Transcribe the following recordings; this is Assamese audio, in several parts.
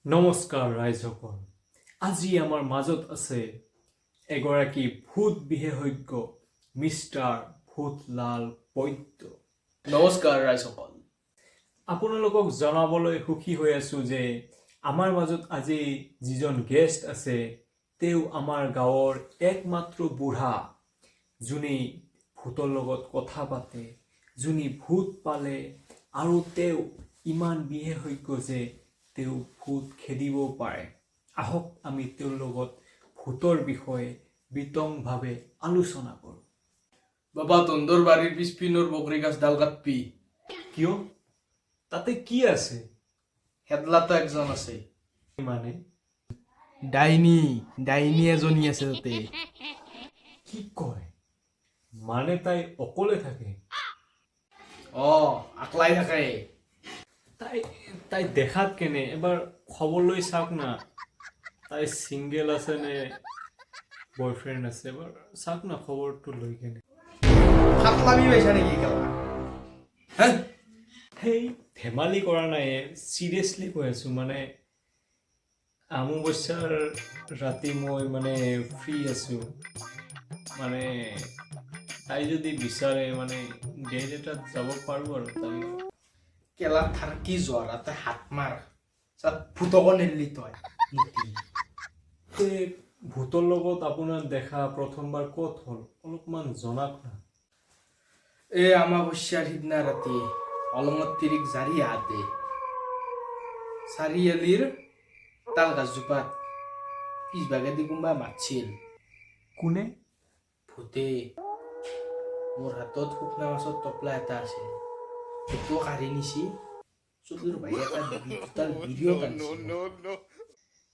নমস্কাৰ ৰাইজসকল, আজি আমাৰ মাজত আছে এগৰাকী ভূত বিশেষজ্ঞ মিষ্টাৰ ভূতলাল বৈদ্য। নমস্কাৰ ৰাইজসকল। আপোনালোকক জনাবলৈ সুখী হৈ আছোঁ যে আমাৰ মাজত আজি যিজন গেষ্ট আছে, তেওঁ আমাৰ গাঁৱৰ একমাত্ৰ বুঢ়া, যোনে ভূতৰ লগত কথা পাতে, যোনে ভূত পালে আৰু তেওঁ ইমান বিশেষজ্ঞ যে তেওঁ ভূত খেদিব পাৰে। আহক, আমি তেওঁৰ লগত ভূতৰ বিষয়ে বিতংভাৱে আলোচনা কৰোঁ। বাবা, তন্দৰ বাৰীৰ পিছপিনৰ বগৰী গাছ ডাল কাটবি। কিয়? তাতে কি আছে? হেদলাটো একজন আছে। মানে? ডাইনী, ডাইনী এজনী আছে তাতে। কি কয়? মানে তাই অকলে থাকে? অ, আকলাই থাকে। তাই দেখাত কেনে? এবাৰ খবৰ লৈ চাওক না। তাই ছিংগেল আছে নে বয়ফ্ৰেণ্ড আছে, এবাৰ চাওক না খবৰটো লৈ কেনে। খাতলামি পাইছা নেকি কেলা, হে? সেই, ধেমালি কৰা নাই, চিৰিয়াছলি কৈ আছোঁ। মানে অমাৱস্যাৰ ৰাতি মই মানে ফ্ৰী আছোঁ। মানে তাই যদি বিচাৰে, মানে ডেট এটাত যাব পাৰোঁ আৰু তাই কেলা থাৰ্কি যোৱা, তই হাত মাৰ চাত ভূতকো নেৰলি তই মুতি। তে ভূতৰ লগত আপোনাৰ দেখা প্ৰথমবাৰ ক'ত হ'ল, অলপমান জনাওক না। এই অমাৱস্যাৰ সিদিনা ৰাতি অলঙত তিৰিক জাৰি আহাতে চাৰিআলিৰ তাল গাছজোপাত পিছভাগেদি কোনোবা মাতছিল। কোনে? ভূতে। মোৰ হাতত শুকনা মাছৰ টপলা এটা আছিল, সেইটোও কাঢ়ি নিছি। চুলিৰ ভাই এটা দুটাল বিৰিও টানিছিল।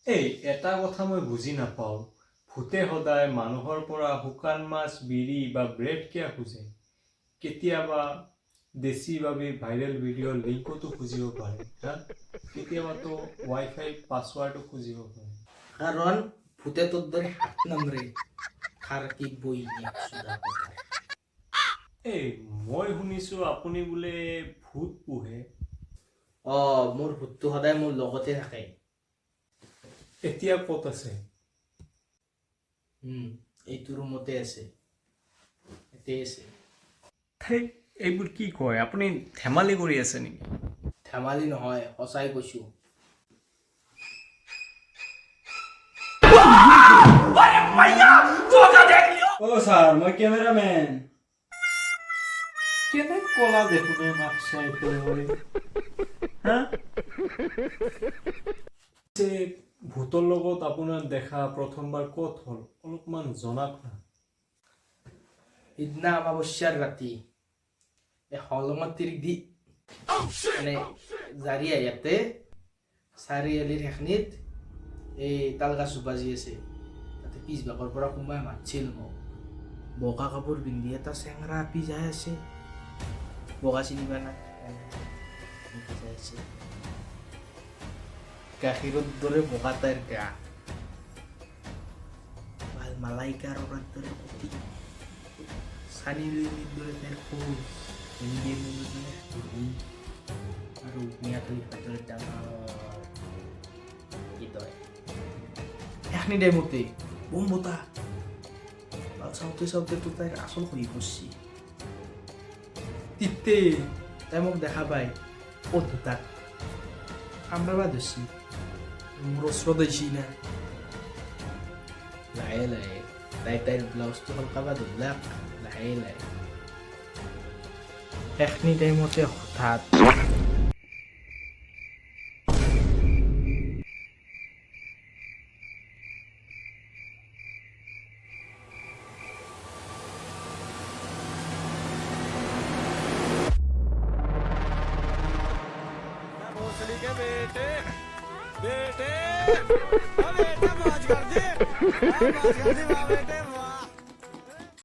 এই এটা কথা মই বুজি নাপাওঁ, ভূতে সদায় মানুহৰ পৰা শুকান মাছ, বিড়ি বা ব্ৰেড কিয় খোজে? কেতিয়াবা দেশী বাবে ভাইৰেল ভিডিঅ'ৰ লিংকতো খুজিব পাৰে হা, কেতিয়াবাতো ৱাই ফাই পাছৱাৰ্ডো খুজিব পাৰে। কাৰণ ভূতে তোৰ দৰে হাত নামৰে খাৰকি বৈ। এই, মই শুনিছোঁ আপুনি বোলে ভূত পোহে? অ, মোৰ ভূতটো সদায় মোৰ লগতে থাকে। এতিয়া ক'ত আছে? এইটো ৰুমতে আছে, ইয়াতে আছে। থেই, এইবোৰ কি কয়? আপুনি ধেমালি কৰি আছে নেকি? ধেমালি নহয়, সঁচাই কৈছো। অ ছাৰ, মই কেমেৰামেন। কেনে কলা দেখোন এই মাক চাই তই, হা? যে ভূতৰ লগত আপোনাৰ দেখা প্ৰথমবাৰ ক'ত হ'ল, অলপমান জনাওক না। সিদিনা অমাৱস্যাৰ ৰাতি এই হলঙত তিৰিক দি মানে জাৰি ইয়াতে চাৰিআলিৰ সেইখিনিত এই তাল গাছ বাজি আছে, তাতে পিছভাগৰ পৰা কোনোবাই মাতছিল মোক। বগা কাপোৰ পিন্ধি এটা চেংৰা আপি যাই আছে। বগা চিনি পা না? এনেকে যাই আছে, গাখীৰৰ দৰে বগা তাইৰ গা, ভাল মালাইকাৰ দৰে কটি, চানি লিওনিৰ দৰে তাইৰ খোজ, হিন্দী মুভিৰ দৰে হাঁহি আৰু মিয়া খলিফাৰ দৰে ডাঙৰ কি তই। সেইখিনি টাইমতে বম বতাহ চাওঁতে চাওঁতেতো তাইৰ আচল খহি পৰছি। তিতে তাই মোক দেখা পাই অদ্ভুতাক কামৰাবা ধৰছি, মোৰ ওচৰত আহিছি না। লাহে লাহে তাই তাইৰ ব্লাউজটো সলকাবা ধৰলাক লাহে লাহে। সেইখিনি টাইমতে হঠাৎ बेटे बेटे, बेटे मौज कर दे, मौज कर दे बेटे।